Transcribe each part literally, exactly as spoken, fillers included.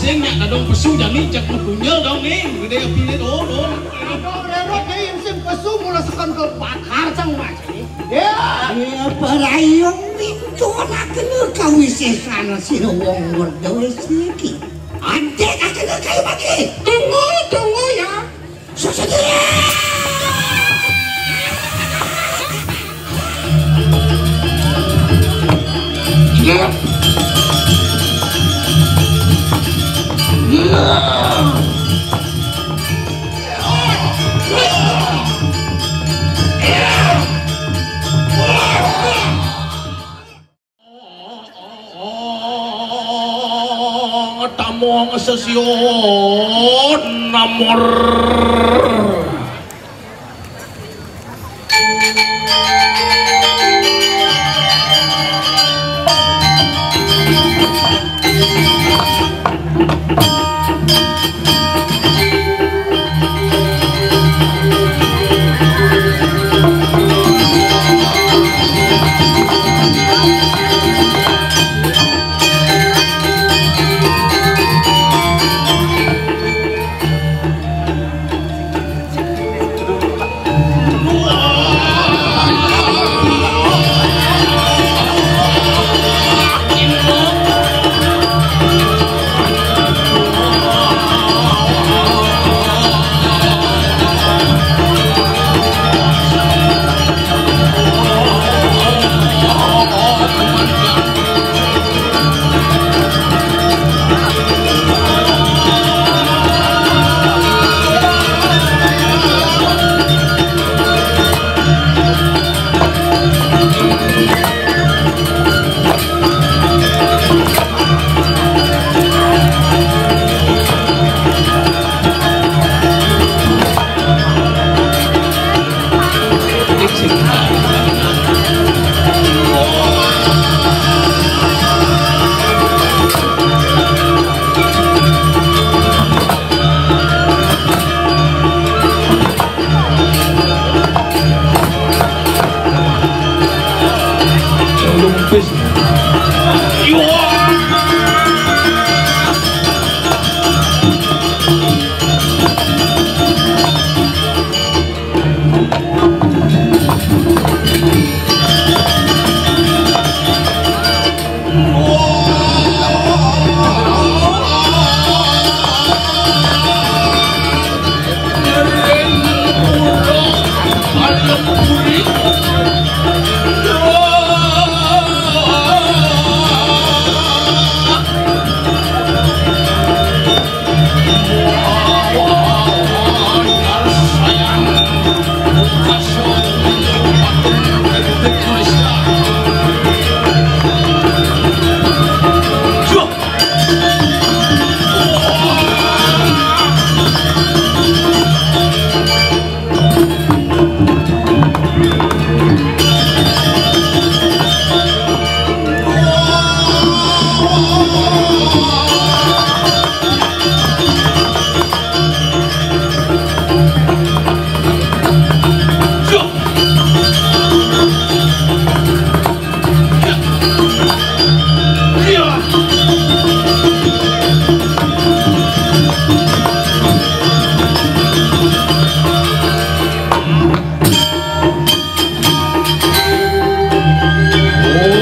Sing nak dadong pesu jani jak makunyel dong ni. Gedé api ni dong, dong. Aduh, rerot deh, sing pesu mula sekan ke bakar cang macam ni. Ya. Ya, parayung mintu nak kena kau isi sana si wong berdoa siki. Ante nak kena kayu bagi. Tunggu, tunggu ya. Tamong sesio namor.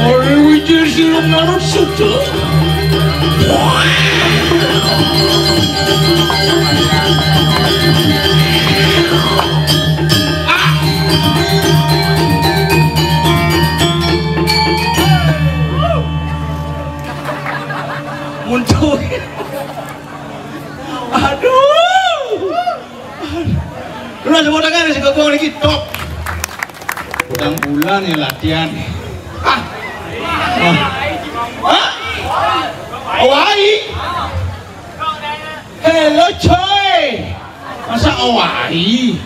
Ora wiji sira ngarut suda. Muncul. Aduh. Lu tepuk tangan sing gogong lagi, top. Udah bulan ya latihan. Ah. Ah. Hah? Owai. Hello, coy. Masa owai?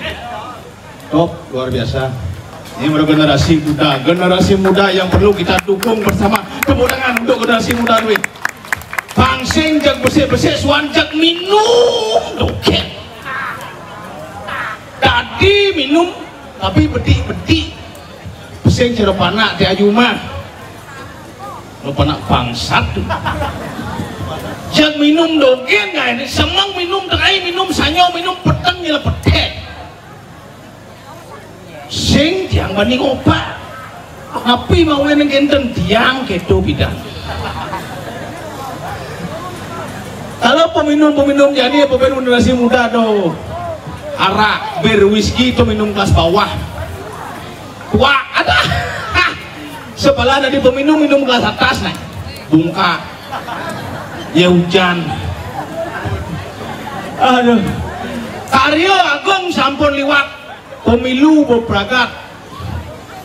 Top, luar biasa. Ini baru generasi muda, generasi muda yang perlu kita dukung bersama. Tepuk tangan untuk generasi muda duit. Pangsing jak besik-besik, suan jak minum. Oke. Tadi minum, tapi bedik-bedik. Pesing cara panak ti ayu mah. Lo panak bangsat tu. Jang minum dogén, gaé semeng minum, tengah minum, sanyo minum, peteng nyelepet. Sing tiang bani ngobak. Napi mawen nang kenten tiang keto bidang. Kalau peminum-peminum jani, pemain generasi muda tu, arak, bir, whisky tu minum kelas bawah. Tua ada. Sebelah tadi peminum, minum kelas atas nih. Bungka. Ya hujan. Aduh. Karya agung sampun liwat. Pemilu bepragat.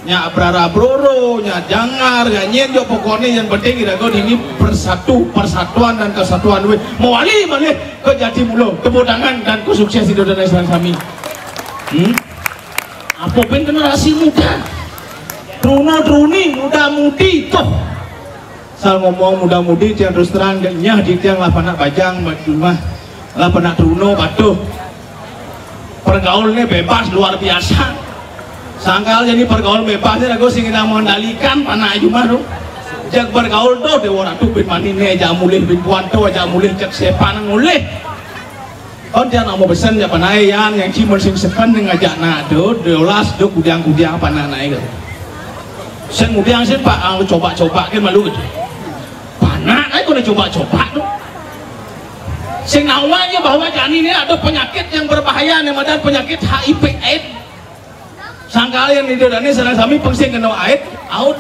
Nya brara broro, nya jangar, nya nyen jo pokokne yang penting iraga dini persatu, persatuan dan kesatuan weh. Mawali malih ka jati mula, tepuk tangan dan ka sukses Indonesia sami. Hmm? Apa pun generasi muda? Truna truni, muda mudi tuh. Sal ngomong muda mudi, tiang terus terang, nyah di tiang lah panak bajang, mat jumah, lah panak truna, patuh. Pergaulnya bebas luar biasa. Sangkal jadi pergaul bebas ni, lagu sing nang mengendalikan panak jumah tu. Jak bergaul tu, dewa ratu bin mani ni, ajak mulih bin puan tu, ajak mulih jak sepan mulih. Kon tiang nak mau pesen jak panai, Yan, yang cimun sing sepen ni ngajak nak tu, diolas tu kudiang-kudiang panak naik tu. Sing kudiang sing pak, ah, coba-coba kan malu tu. Panak ai kena coba-coba tu. Sing nawanya bahwa jani ni ada penyakit yang berbahaya, ni madan penyakit H I V AIDS. Sangkal yang di dodane sareng sami pang sing kena AIDS, out.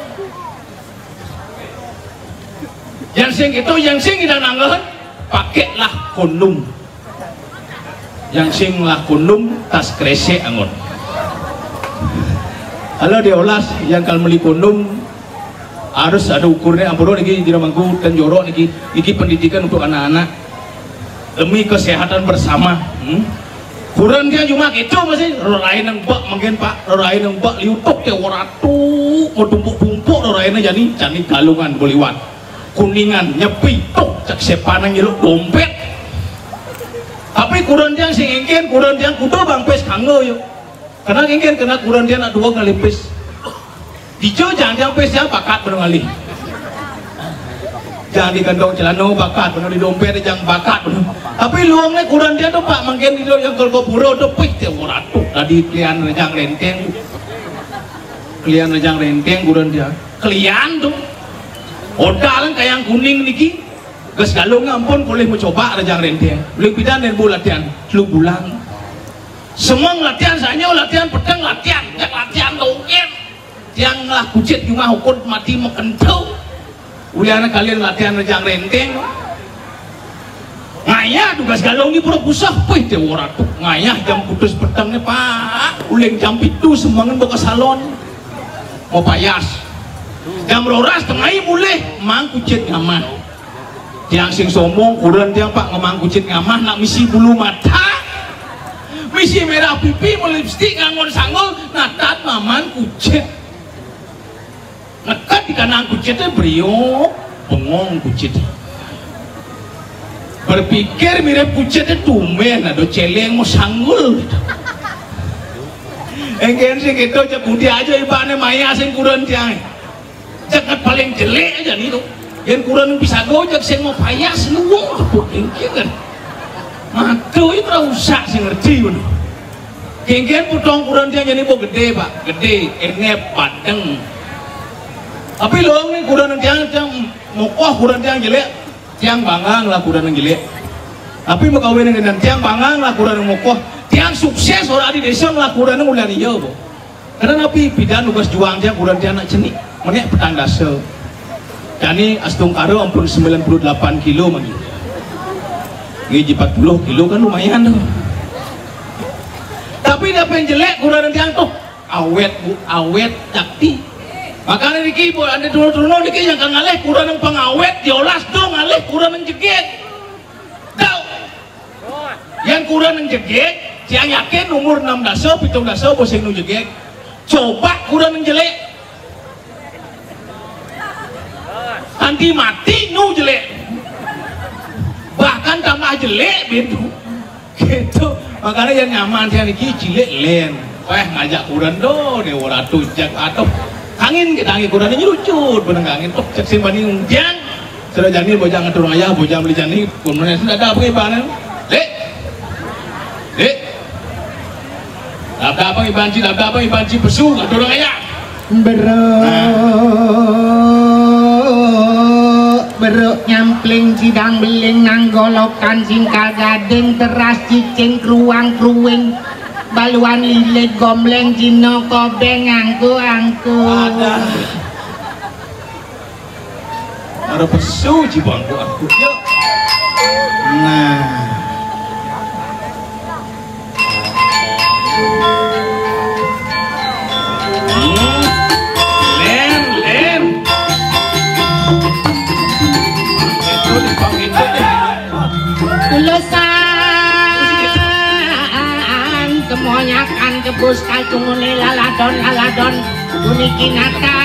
Yang sing itu, yang sing tidak nanggahan, pakailah kondom. Yang sing lah kondom tas kresek angon. Kalau diolas yang kal meli kondom harus ada ukurnya, ampun niki jero mangku dan jorok niki, niki pendidikan untuk anak-anak demi kesehatan bersama. Hmm? Kurang dia cuma gitu masih, rorain nang bak mungkin pak, rorain nang bak liutuk dia waratu, mau tumpuk-tumpuk rorainnya jadi, jadi galungan boliwat. Kuningan, nyepi, tuk, cek sepanang nyeluk dompet. Tapi kurang tiang sing ingkin, kurang tiang kuda bang pes kanggo yuk. Kena ingkin, kena kurang tiang nak dua kali pes. Dijo jangan tiang pes tiang bakat benar kali. Jangan di kantong celana bakat benar, di dompet jangan bakat benar. Tapi luangnya kurang tiang tu pak mungkin di yang kalau pura tu pih tiang waratu tadi kalian rejang renteng. Kalian rejang renteng kurang tiang. Kalian tu. Odalan kayang kuning niki. Gas galung ampun boleh mencoba rejang renteng. Boleh pidan dan bu latihan. Telu bulan. Semang latihan, sanyo latihan, peteng latihan, jak latihan dogen. Tiang lah kucit jumah ukut mati makentu. Ulian kalian latihan rejang renteng. Ngayah tugas galung ni pura pusah. Puih dewa ratu. Ngayah jam putus peteng ni pak. Uling jam pitu semangan baka salon. Mau payas. Jam roras tengai mulih. Mang kucit ngamah. Tiang sing sombong, kurang tiang pak ngemang kucit ngamah, nak misi bulu mata, misi merah pipi, melipstik, ngangon sanggul, natat maman kucit. Nekat di kanang kucit teh brio, bengong kucit. Berpikir mirip kucit teh tumben, ada celeng mau sanggul. Engken sing itu cek budi aja ibane maya sing kurang tiang. Jagat paling jelek aja nih tuh. Yang kurang bisa gojek sing mau payas luwung apa kengkir kan. Matu itu rusak sing ngerti pun. Kengkir putong kurang tiang jadi mau gede pak, gede, enyep, padeng. Tapi lo nih kurang tiang tiang mokoh kurang tiang jelek, tiang bangang lah kurang jelek. Tapi mau kawin dengan tiang bangang lah kurang mokoh, tiang sukses orang di desa lah kurang ulian iya bu. Karena napi pidan tugas juang tiang kurang tiang nak cenik. Menek petang dasa. Jani astungkara ampun sembilan puluh delapan kilo mani. Ngi empat puluh kilo kan lumayan tuh. Tapi dah pen jelek kurang tiang tuh. Awet bu, awet cakti. Makanya niki bu anda turun-turun niki yang kan ngalih kurang pengawet diolas dong ngalih kurang jegek. Tahu? Yang kurang yang jegek, tiang yakin umur enam dasa, pitung dasa bosing nu jegek. Coba kurang yang jelek. Nanti mati nu jelek. Bahkan tambah jelek bintu. Gitu. Makanya yang nyaman tiang niki cilik len. Weh ngajak kurang do dewa ratu jak aduh. Angin kita angin kurang ini lucu bener angin tuh cek sing banding tiang. Terus jani bojang atur ayah, bojang beli jani, kemudian sudah ada apa ibanan? Lek, lek, ada apa iban ci, ada apa iban ci pesu atur ayah. Beruk, beruk nyampling cidang beling nang golokan singkal gading teras cicing kruang kruwing baluan lilit gombleng Cina kobeng angku angku. Ada. Ada pesu ji bangku aku. Yuk. Nah. Hmm. Len, Len. Itu dipakai itu deh. Lulusan kemonyakan kebus kalcungune laladon laladon. Puniki nata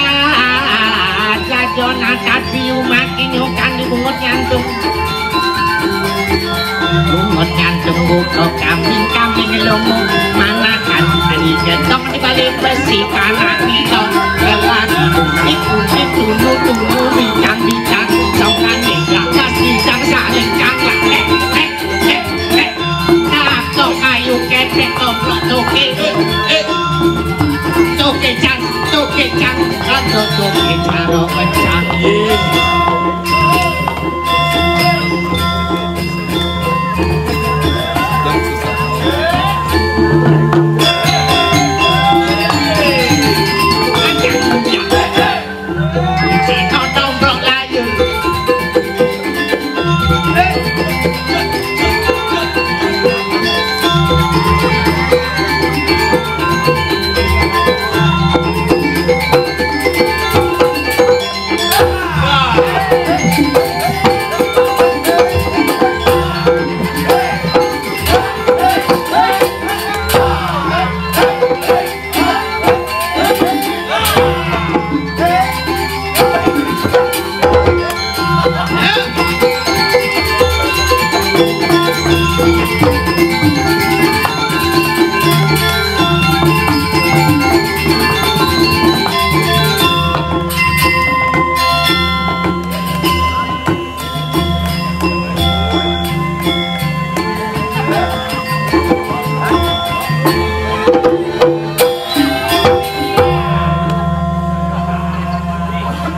jajo nata biu makinyo kang dibungut nyantung. Bungut nyantung buka kambing kambing lomo manakan. Tadi ketok di balik besi panak nito. Lelaki kulit kulit tunu tunu bintang bintang. Coklat gagas bintang saling cangkak. Eh, eh, eh, eh. Kato kayu ketek toplok toke. Eh, eh. Toke cang, toke cang, kato toke caro pecang.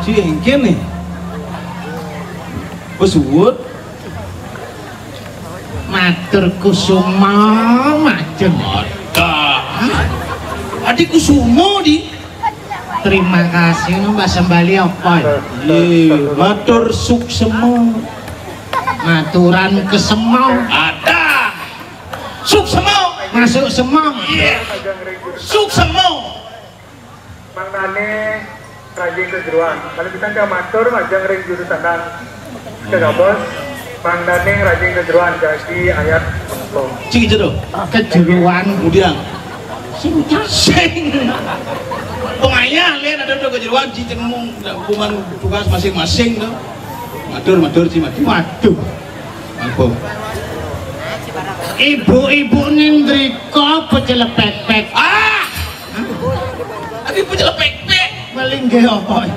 Ci engken nih. Wis suwun. Matur kusuma majeng. Ada. Adi kusuma di. Terima kasih, nu Mbak Sembali apa ya? Iya, matur suksema. Maturan kesema. Ada. Suksema. Masuk semong. Iya. Suksema. Mangdane rajing kejeruan. Kalau kita nggak matur, majeng ring juru tandang. Kegabos, mangdane rajing kejeruan. Jadi ayat. Cik jero. Kejeruan. Kemudian. Sing ucap. Sing. Pengayah, lihat ada udah kejeruan, cicing ngomong, hubungan tugas masing-masing tuh. Matur, matur, Ci, matur. Waduh. Ampun. Ibu-ibu ning mriko pecel pepek. Ah! Adi pecel pepek. Melingge apa?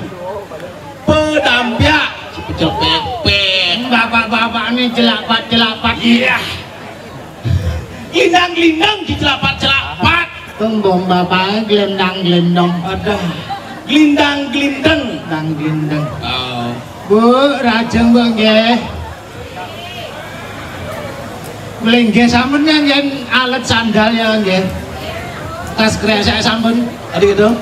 Pedampiak. Pecel pepek. Bapak-bapak ini celapat-celapat. Iya. Lindang-lindang di celapat-celapat. Tembung bapak glendang-glendong. Ada. Glindang-glindeng. Dang glendeng. Oh. Bu, rajeng, Bu, nggih. Mlinggih sampun ya, nggih, alet sandal ya, nggih. Tas kresek sampun. Tadi gitu.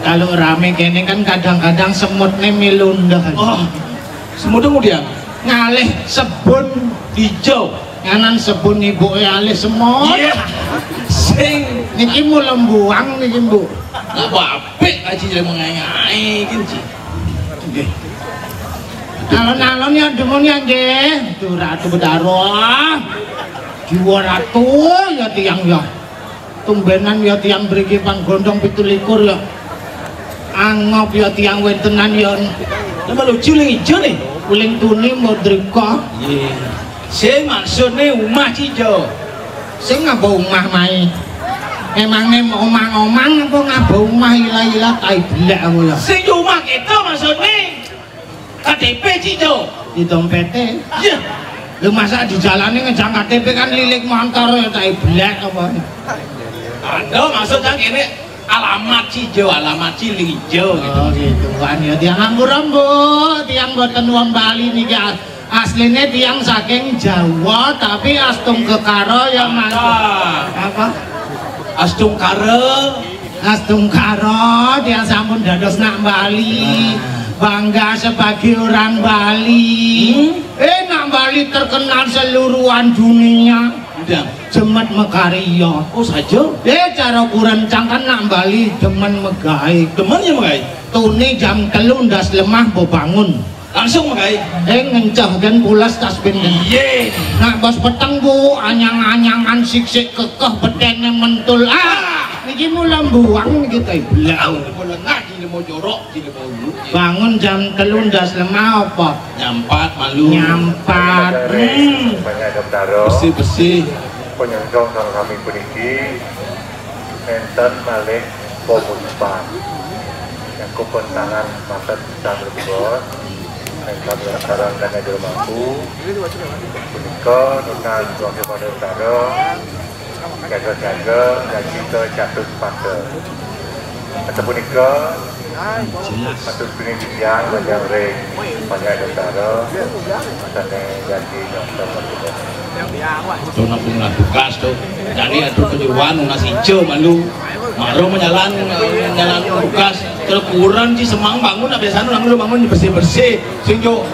Kalau rame kene kan kadang-kadang semutne milundeng. Oh, semut kemudian ngalih sebun hijau. Nganan sebun ibu alih semut. Iya. Sing niki mulembuang niki, Bu. Apa apik aji mengayahi iki, Ji? Nggih. Alon-alon ya demen ya nggih. Duh, Ratu Betara. Jiwa Ratu ya tiang ya. Tumbenan ya tiang mriki panggondong pitu likur ya. Angop ya tiang wentenan ya. Lah malah uji uling ijo nih. Uling tuni modrika. Iya. Sing maksudne umah cijo. Sing ngapa umah mai? Emangnya omang-omang apa ngapa umah ilah-ilah tai belek aku ya? Sing umah kita maksudnya. K T P, Cijo. Di dompete. Iya. Lu masa di jalannya ngejang K T P kan lilik motor ya, tai belek apa? Ada maksudnya ini alamat Cijo, alamat Cilinjo gitu. Oh gitu kan ya, tiang ampura, Bu. Tiang boten wong Bali niki, as-, asline tiang saking Jawa tapi astungkara ya, Mas. Ah. Apa? Astungkara. Astungkara, tiang sampun dados nak Bali. Nah. Bangga sebagai orang Bali. Hmm? Eh, nak Bali terkenal seluruhan dunia. Udah. Jemet Megaria. Oh, saja. Eh, cara kurencang kan nak Bali demen megawe. Demen ya megawe? Tune jam telu ndas lemah mbok bangun. Langsung megawe. Eh, ngenceh kan pulas tas ben. Iye. Nak bos peteng, Bu, anyang-anyangan, siksik kekeh, betene mentul. Ah, niki mula mbuang niki, tai belau. Mula ngaji limo jorok, di limo ulu. Bangun jam telu ndas lemah apa? Nyampat malu. Nyampat. Hmm. Banyak ada bersih-bersih. Pengunjung sareng sami puniki enten malih pemuspan. Yang kupentangan masa tentang lebos. Yang kami sekarang dan jero mampu. Punika nunas wakil pada utara. Jaga-jaga dan kita jatuh pada. Kata punika, matur pining titiang panjang ring, panjang utara, sane janji nonton matur. Tuh nampung lah tugas tuh. Jadi aduh kejuruan nunas ijo malu. Maro menyalan, eh, nyalan tugas. Terus kurang ci semang bangun, nah, biasanya orang lu bangun bersih-bersih. Sing jo.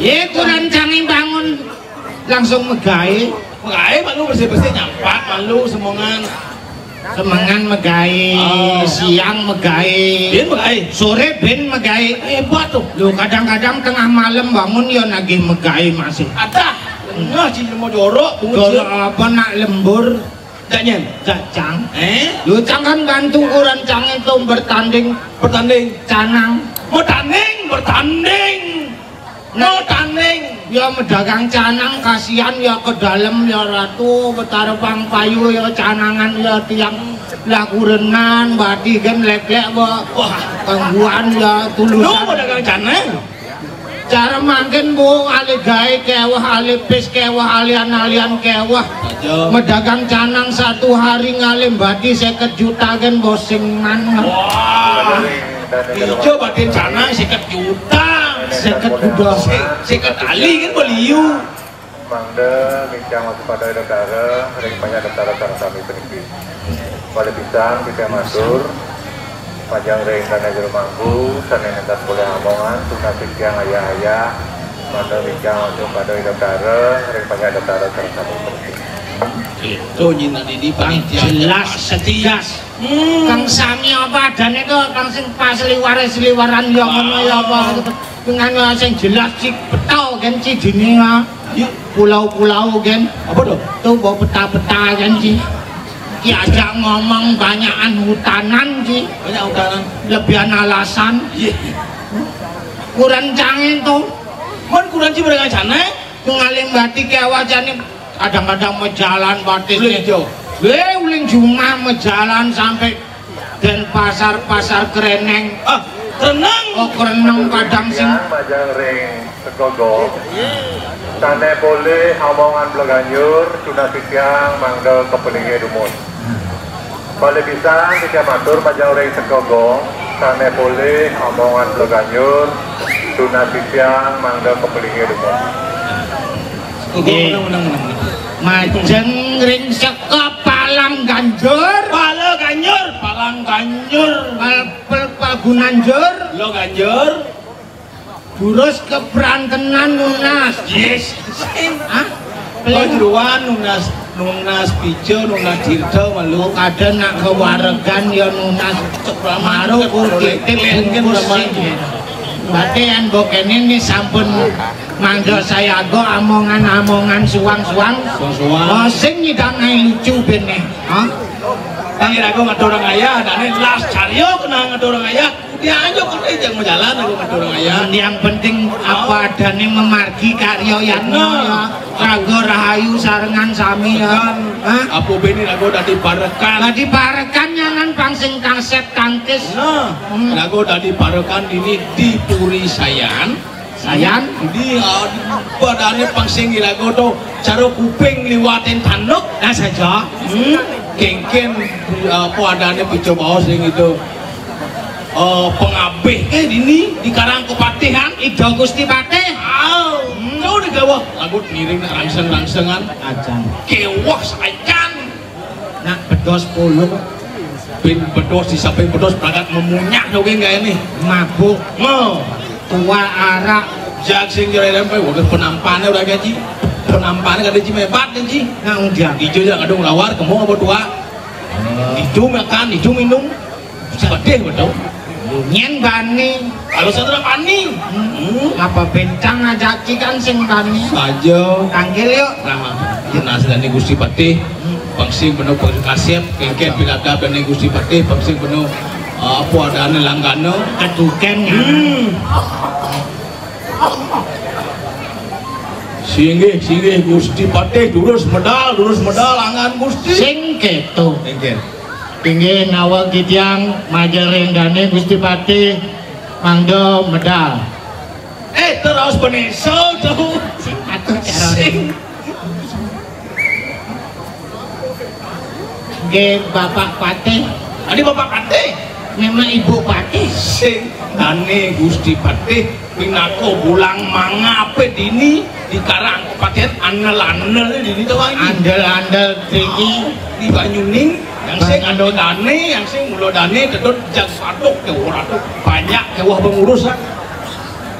Ye, kurang canggih bangun. Langsung megawe. Megawe malu bersih-bersih nyampat malu semongan. Semongan megawe, ah, siang megawe. Biyen megawe. Sore ben megawe. Hebat tuh. Lho, kadang-kadang tengah malam bangun ya nagih megawe masih. Ada. Lengah ci limo jorok, bungut. Jorok apa nak lembur? Dak nyen. Dak cang. Eh? Lho, cang kan bantu kurencang itu bertanding. Bertanding. Canang. Bertanding, bertanding. Nah, tanding. Ya medagang canang kasihan ya ke dalam ya Ratu Betara Pang Payu ya canangan ya tiang lah kurenan badi kan lek-lek wa-, wah, tangguhan ya tulusan. No, medagang canang. Cara mangkin, Bu, alih gawe kewah, alih pis kewah, alian-alian kewah. Aja. Medagang canang satu hari ngalih badi seket juta kan bosingan. Wah. Ijo badhe canang seket juta. Seket juta. Se-, seket ali kan beliu. Mangda ngincang waspada Ida Dara, ring panjang Ida Dara sareng sami puniki. Malih pisan titiang matur, majeng ring Dane Jero Mangku, sane nenten polih amongan, tunas titiang ayah-ayah, mangda ngincang waspada Ida Dara, ring panjang Ida Dara sareng sami puniki. Itu nyina dini panitia jelas, tegas. Hmm. Kang sami apa adane to, kang sing pas liware seliwaran ya ngono ya apa? Dengan sing jelas ci beto kan ci dini ya. Iya. Pulau-pulau kan. Apa to? Tuh bawa peta-peta kan ci. Ki aja ngomong banyakan hutanan ci. Banyak hutanan. Lebihan alasan. Iya. Kurang canggih to. Mon kurang ci berang sana. Ngaling bati kewajane kadang-kadang mejalan batis. Uling jo. Weh, uling jumah mejalan sampai Denpasar, Pasar Kreneng. Ah, Kreneng. Oh, Kreneng kadang sing. Majeng ring Sekogo. Sane polih amongan Bleganjur, tunas titiang mangda kepelinge dumun. Malih pisan titiang matur majeng ring Sekogo, sane polih amongan Bleganjur, tunas titiang mangda kepelinge dumun. Nggih. Majeng ring Seko Palang Ganjur. Pala Ganjur, Palang Ganjur. Pal-, pal-, Pagunanjur. Lo Ganjur. Durus keprantenan nunas. Yes. Hah? Pajeroan nunas, nunas pijo, nunas tirta malu. Kada nak kewaregan ya nunas. Maro kulkitip bungkus. Batean bokene ni sampun mangga sayaga amongan-amongan suwang-suwang. Suwang-suwang. Oh, sing nyidang ae lucu bene. Hah? Kang iraga ngaturang ayah, dane las carya kena ngaturang ayah. Dianjuk kok ijeng majalan aku ngaturang ayah. Yang penting apa adane memargi karya yatna ya. Raga rahayu sarengan sami ya. Hah? Apa bene raga dadi parekan. Dadi parekan nyanan pang sing kangset kangkis. Nah, hmm. Raga dadi parekan dini di Puri Sayan. Sayan. Di, ah, di, apa adané pang sing iraga to, cara kuping liwatin tanduk. Nah, saja. Hmm, kéngkén, apa adané pica baos sing itu. Eh, pangabih ké dini di Karang Kepatihan. Ida Gusti Patih. Ah, hmm. Jauh di gawah. Lagu ngiring nak rangseng-rangsengan. Acan. Kéweh sajan. Nak bedos pulung. Bin bedos, di samping bedos, berangkat memunyah dogé enggak ini. Mabuk. Mo. Tua arak. Jak sing jero rempe, waduh, penampané udah gaji. Penampané kada ji mebat, ji. Nah, udah. Ijo jak kadung lawar, kemo apa tua? Ijo makan, ijo minum. Sedih betul. Nyén bani. Kalau saya tidak bani. Hmm. Apa bentang aja kan sing bani. Saja. Tanggil yuk. Nah, nah, sedani Gusti Patih. Pang sing bener pang kasép, kéngkén pilada bani Gusti Patih, pang sing bener, eh, apa adané langgana. Keduken. Hmm. Singgih, singgih Gusti Patih, durus medal, durus medal, angan Gusti. Sing kéto. Inggih. Inggih, nawa titiang majeng ring dané Gusti Patih, mangda medal. Eh, terus benéso to. Sing atur cara. Sing. Nggih, Bapak Patih. Adi Bapak Patih? Memang Ibu Patih. Sing dané Gusti Patih pinaka bulang mangapé dini di Karang Kepatihan andel-andel dini to, Bang. Andel-andel dini. Di banyuning, yang sing andel dané, yang sing mula dané, dedot jag paduk ké ora to. Banyak ké wah pengurus, ah.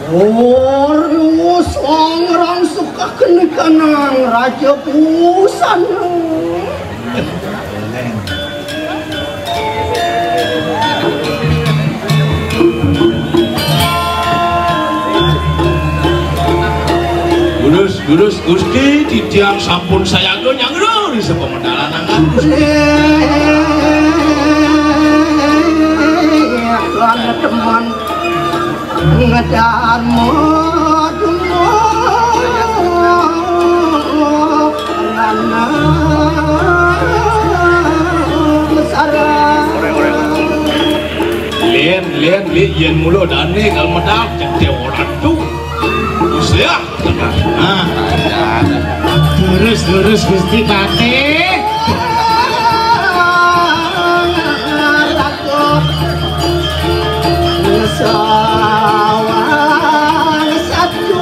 Orus ongrang suka kenikanang Raja Pusana. Durus, durus, Gusti, titiang sampun sayaga nyanggra ring sapamedalan anggan, Gusti. Lan teman ngedarma dumo ngana besara. Lén, lén, Li, yén mula dané kal medal, cedék orang tu. Terus ya. Nah. Terus, terus, Gusti Patih. Sawang satu.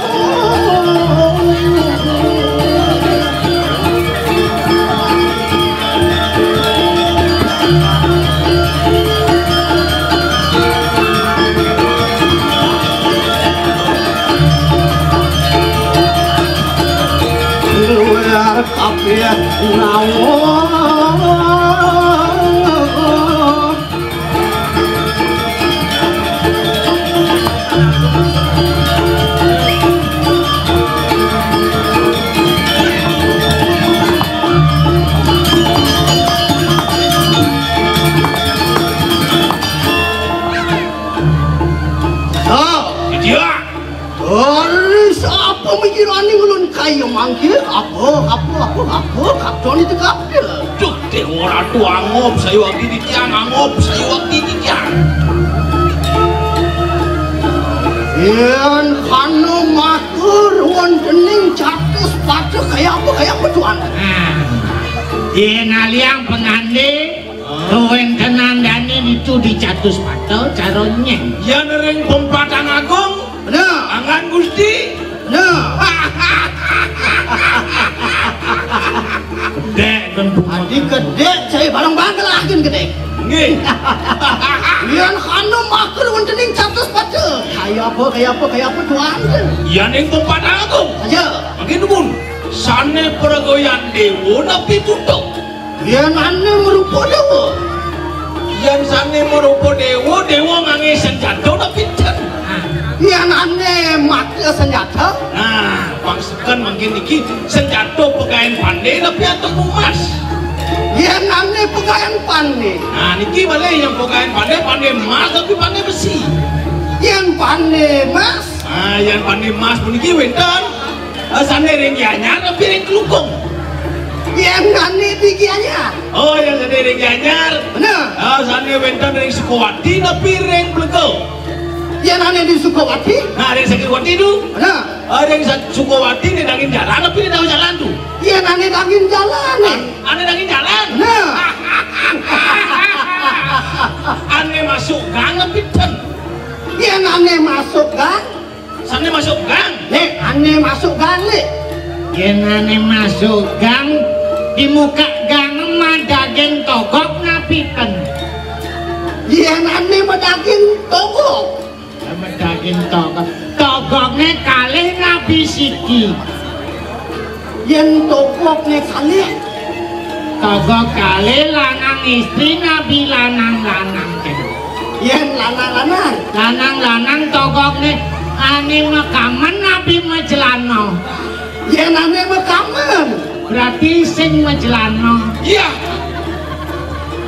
Luar kabeh nawon. Ah, iya. Ari sapa mikirane ngulun kaya mangke? Apa, apa, apa, apa? Kabdon itu kabdon. Duh, Dewa Ratu, angob sayuwakti titiang, angob sayuwakti titiang. Yen kana matur wontening catus pada kaya apa, kaya apa, Tuan? Nah, yen aliang pengande, kawentenan dane ditu di catus pada cara nyeng. Yen ring pempatan agung, bener. Anggan Gusti. Nah. Gedek kan bunga. Adi gedek, saya barang-barang kelahin gedek. Nggih. Yen kana matur wontening catus pada. Kaya apa, kaya apa, kaya apa, Tuan? Yen ing pempatan agung. Aja. Mangkin pun, sane pragayan dewa nepi tutuk. Yen ane marupa dewa. Yen sane marupa dewa, dewa ngangge senjata nepi ten. Yen ane mate senjata. Nah, pang seken mangkin niki senjata pegaen pande nepi antuk emas. Yen ane pegaen pande. Nah, niki malih yang pegaen pande, pande emas tapi pande besi. Yen pande emas. Nah, yen pande emas puniki wenten, eh, sane ring Gianyar nepi ring Klungkung. Yen sane di Gianyar. Oh, yen sane ring Gianyar. Bener. Ah, sane wenten ring Sukawati nepi ring Blega. Yén ané di Sukawati? Nah, ada yang sakit wati tu. Nah. Ada yang sa-, Sukawati ni daging jalan, tapi dia tahu jalan tu. Yén ané daging jalan, eh. An-, ané daging jalan. Nah. Ané masuk gang, tapi ten. Yén ané masuk gang. Sané masuk gang. Nek, ané masuk gang, Nek. Yén ané masuk gang, di muka gang mah daging togok napi ten? Yén ané mah daging togok. Sama daging togok. Togokné kalih napi siki? Yén togokné kalih. Togok kalih lanang istri napi lanang-lanang kén? Yén lanang-lanang. Lanang-lanang togokné ané makamen napi macelana? Yén ané makamen. Berarti sing macelana. Iya.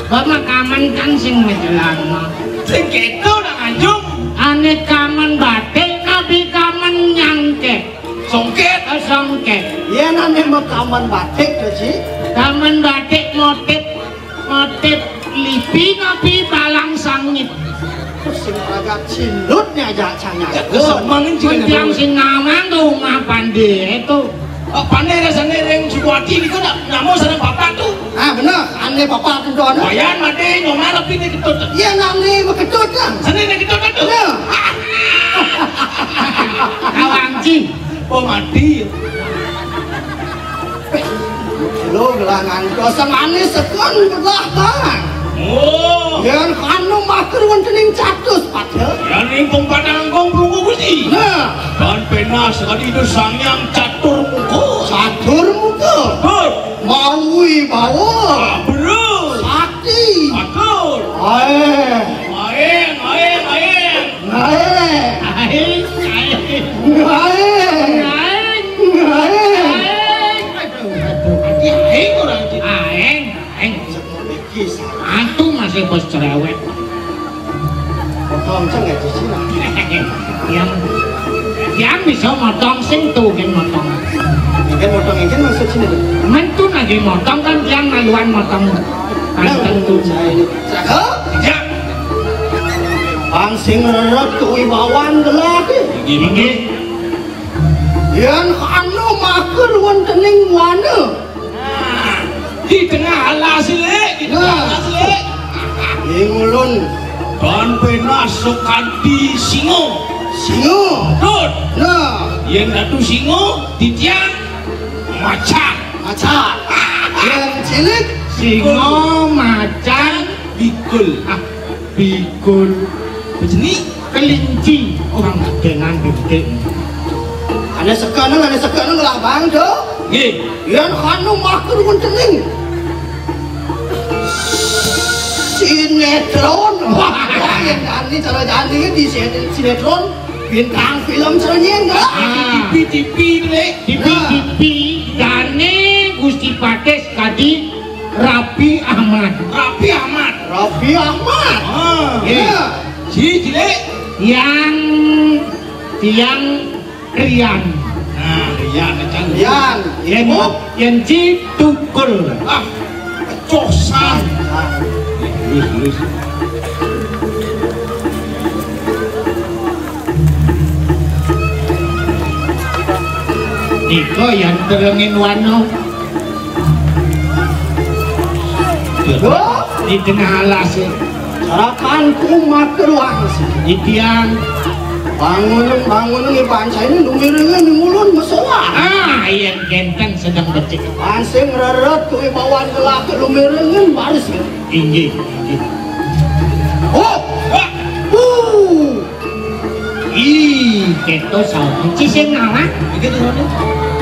Ba makamen kan sing macelana. Sing kéto nak anjung. Ané kamen batik napi kamen nyangkét? Songkét. Eh, songkét. Yén ané makamen batik to, Ci. Kamen batik motif, motif lipi napi balang sangit? Terus sing ragat cilut nya aja cangak. Ya, kesemangan juga. Mun tiang sing nawang to umah pandé to. Oh, pandé rasané ring Sukawati niku nak namo sareng bapak tu. Ah, bener. Ané bapak tu doang. Wayan mati nyomar tapi ni ketut. Iya, nang ni ketut kan. Seni ni ketut tu. Bener. Kawang Ci. Oh, mati. Lo gelangan dosa manis sekon belah bang. Oh. Yén kanu matur wonten ing catus padha. Yén ing pung patang kong prunggu Gusti. Nah. Dan penas kadi itu Sang Hyang Catur Muka. Catur Muka. Betul. Mawi bawa. Ah, betul. Sakti. Betul. Aeng. Aeng, aeng, aeng. Ngaeng. Aeng, aeng. Ngaeng. Ngaeng. Ngaeng. Aduh, aduh, aduh. Aeng orang itu. Aeng, aeng. Iki salah. Antu masih bos cerewet. Potong ceng ya, Cici, lah. Yang, yang bisa motong sing tuh, kan motong. Kan motong ini maksud sini, tuh. Mentu lagi motong kan yang ngaluan motong. Nah, anten tuh. Saya ini. Cakep. Ya. Pang sing rerep kuwi wawan gelah. Inggih. Yén anu makur wontening wana. Nah, di tengah alas, Lek. Di tengah alas, Lek. Ing ulun. Don penas sekanti singo. Singo. Dot. Nah. Yén datu singo, titiang macan. Macan. Yén cilik. Singo, macan, bikul. Ah. Bikul. Bejeni? Kelinci. Oh, dengan bintik. Ada sekanang, ada sekanang lah, Bang, do. Nggih. Yén anu makur wontening sinetron. Wah, yén jani cara jani di sin-, sinetron, bintang film srengéngé. Ah. T V, T V, Lek. T V, nah. T V, jani Gusti Patih kadi Raffi Ahmad. Raffi Ahmad. Raffi Ahmad. Ah. Nggih. Iya. Si cilik. Yang, yang Rian. Nah, Rian, Rian. Rian. Yén, oh. Yén ci Tukul. Ah, cosan. Ah. Terus, terus. Nika yang terengin wano. Duh. Di tengah alas. Sarapan kumat keluar. Itian. Bangun, bangun, ngi pancai ini lumiringan di mulun mesoa. Ah, yang genteng sedang becik. Pansing reret kuwi bawan gelah lumiringan baris. Inggih, inggih. Oh, wah, uh. Ih, keto saut. Ci sing ngalah. Iki turune.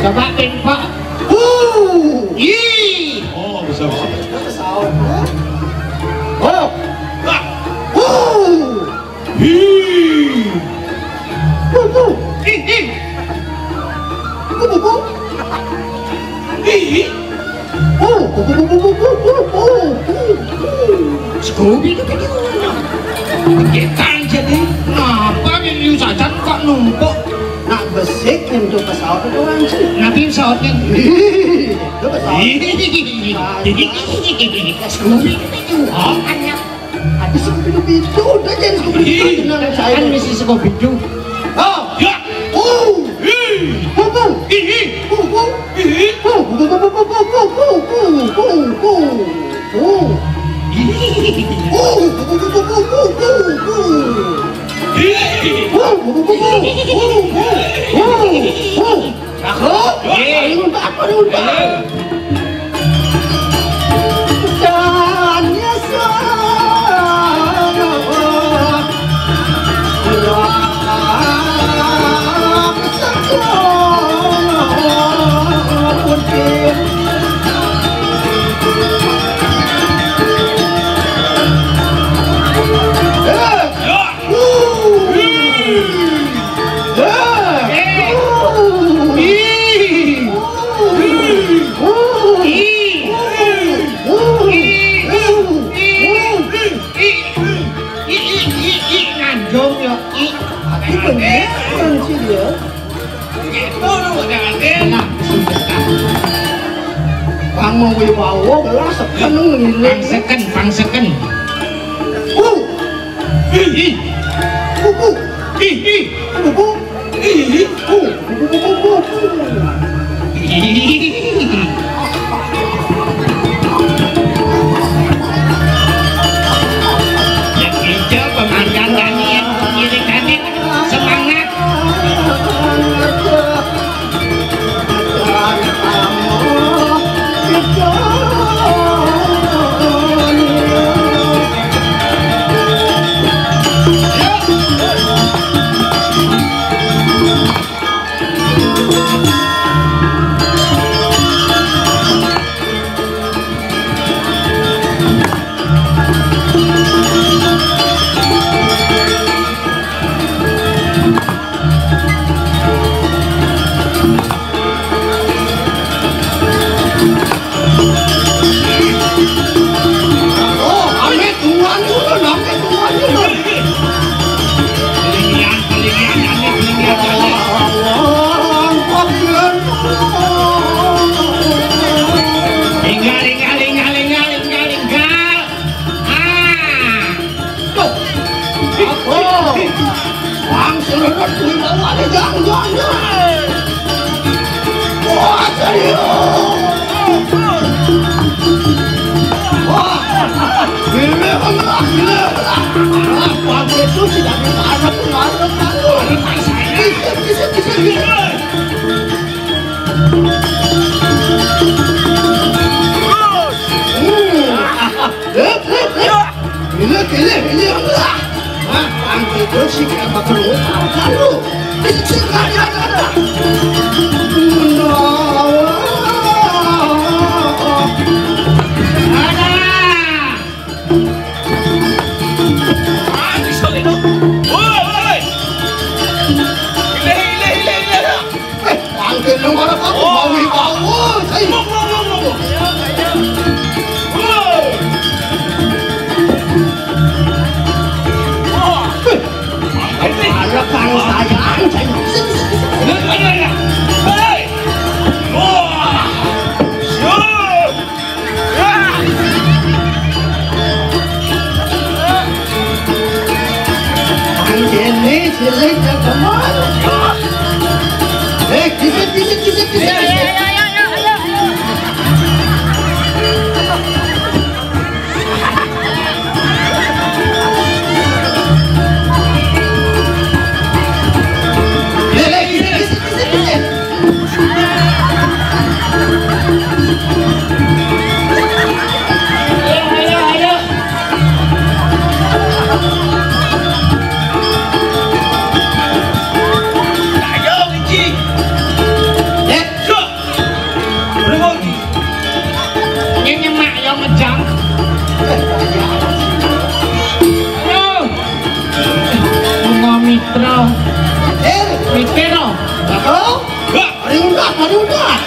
Coba ping pak. Uh. Ih. Oh, bisa, bisa. Saut. Oh. Wah. Uh. Ih. Uh, uh. Ih, ih. Uh, uh. Ih. Oh, oh, oh, oh. Scooby itu tadi. Kita jadi ngapa yang liu sajan kok numpuk? Nak besik untuk pesawat itu kan sih. Nanti pesawatnya. Itu pesawat. Scooby itu. Oh, hanya. Ada Scooby-Doo, udah jangan Scooby-Doo, tenang, kan saya. Misi Scooby-Doo. Oh, ya. Uh. Hi. Bubu. Hi, hi. Bubu. Hi, hi. Bubu. Hi. Bubu. Aku? Eh. Aku, aku, aku. Dan nyesal. Eh. Nganjung ya, i. Tapi bener sih dia. Nah, Bang mau wibawa gelas, kan ngiling. Pangseken, pangseken. Uh. Ih, ih. Bubu. Ih, ih. Bubu. Ih, ih. Bubu, bubu, bubu, bubu. Ih. Yang hijau pemandangannya, kiri kanan semangat. Oh, ame tuan itu, ame tuan itu. Pelingian, pelingian, ame pelingian, ame. Tinggal, tinggal, tinggal, tinggal, tinggal, tinggal. Ah. Tuh. Oh. Wang sererut kuwi mau ada jang, jang, jang. Wah, serius. Wah. Gila, gila, gila. Wah, Bang itu tidak bisa ada pengaruh, pengaruh. Bisa, bisa, bisa, bisa. Hmm. Hep, hep, hep. Gila, gila, gila. Hah? Ang tidur sih kayak bakal utang kalu. Sing ada, ada. Ada. Ah, bisa itu. Woi, woi. Gila, gila, gila, gila. Eh, panggil lu orang kamu, oh. Bawi, bawa, saya. Woi, woi, woi, woi. Woi. Wah. Eh, ada kang sayang, saya. Ini, ini, ini. Hei. Wah. Siap. Ini, ini, ini, eh, kisit, kisit, kisit, kisit, kisit. Ini nyemak ya ngejang. Ayo. Bunga Mitra. Eh, Mitra. Halo? Wah, mari undat, mari undat.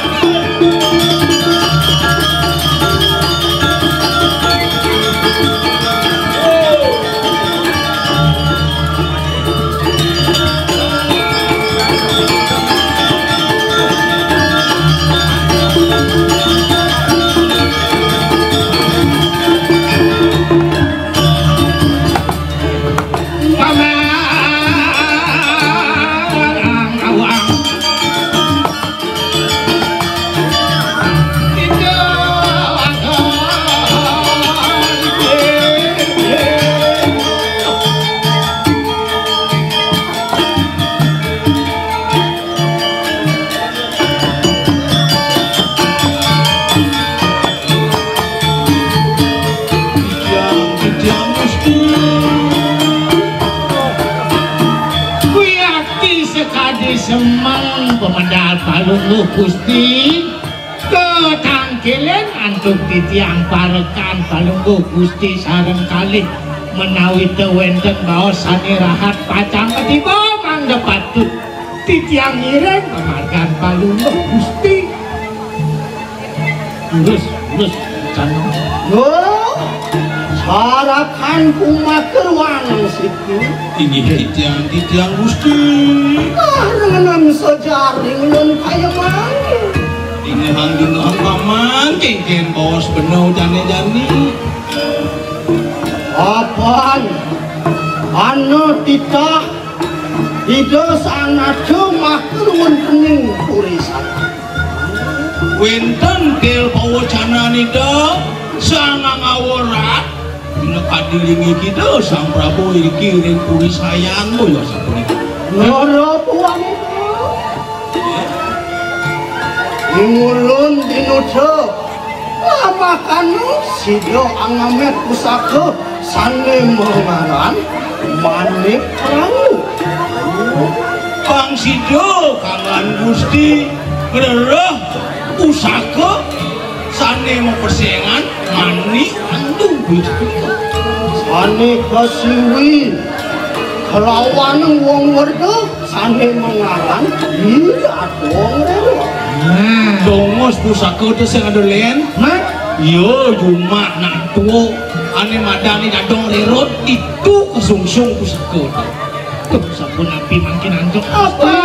Lho Gusti, ketangkilen antuk titiang parekan Palungguh Gusti sareng kalih menawi te wenten baos sane rahat pacang ketiba mangda patut titiang ngiring pamargan Palungguh Gusti. Terus, terus, Cano. Loh, sarakan kumakerwan situ. Inggih titiang, titiang Gusti. Karengenan sejaring lun kaya mangke. Dingehang-dingehang paman, kengken baos benau jani-jani. Apan, ana titah Ida Sang Nata matur wontening purisan. Wenten til pawacanan Ida Sang Angawa Rat, pinakadi linggih Ida Sang Prabu iriki ring Puri Sayan, boya sapunika. Nara puang. Ing ulun dinuta lamakana sida angamet pusaka sane mangaran Manik Rangu. Pang sida kangan Gusti ngrereh pusaka sane mapesengan Manik Rangu. Sane kasiwi kelawan wong werda sane mangaran Ida Dong Rerot. Nah, dongos pusaka to sing ada len. Nah, iya, jumah nak tuwa ane madani Dadong Rerot itu kesungsung pusaka to. Tuh, sampun api mangkin antuk. Apa?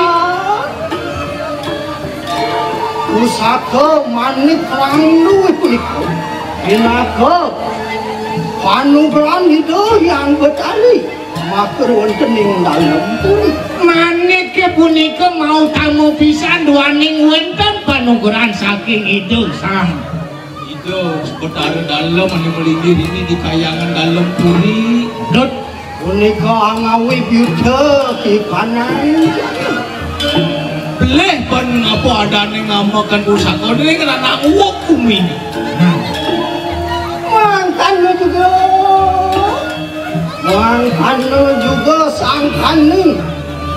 Pusaka Manik Randu punika pinaka panugrahan Ida Hyang Betari matur wonten ing dalem puri. Manike punika mautama pisan duaning wenten panugrahan saking Ida Sang. Ida Betara Dalem ane malinggih ini di kayangan dalem puri. Dut. Punika angawi byuda kipanan. Belih ban ngapa adane ngamaken pusaka dene kena nak uwuk bumi. Nah. Mangkana juga. Mangkana juga sangkane